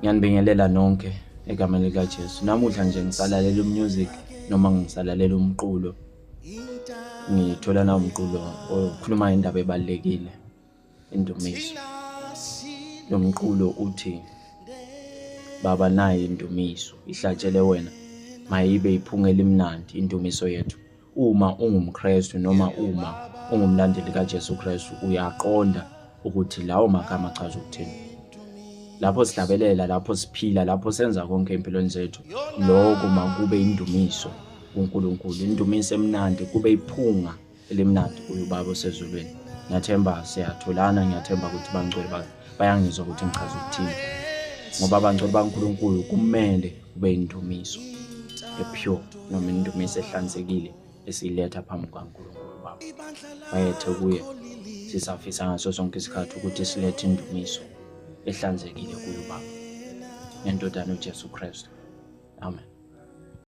Ngiyanibingelela nonke egameni likaJesu. Namuhla nje ngisalalela umusic noma ngisalalela umculo. Ngithola na umculo okhuluma indaba ebalekile, indumiso. Lo mculo uthi baba nayi indumiso ihlatshele wena mayibe iphunga elimnandi indumiso yethu. Uma ungumKristu noma uma ungumlandeli kaJesu Kristu uyaqonda ukuthi lawo magama achaza ukuthini. Lapho sihlabelela, lapho siphila, lapho senza konke empilweni zethu, lokho makube indumiso kuNkulunkulu, indumiso emnandi, kube iphunga elimnandi kuye uBaba osezulwini. Ngiyathemba siyatholana, ngiyathemba ukuthi bangcwele bayangizwa ukuthi ngichaza ukuthini. Ngoba abangcwele baNkulunkulu kumele kube indumiso epure noma indumiso ehlanzekile esiyiletha phambi kukaNkulunkulu Baba. Bayethe kuye sisafisa ngaso sonke isikhathi ukuthi silethe indumiso ehlanzekile kuye uBaba ngendodana uJesu Kristu. Amen.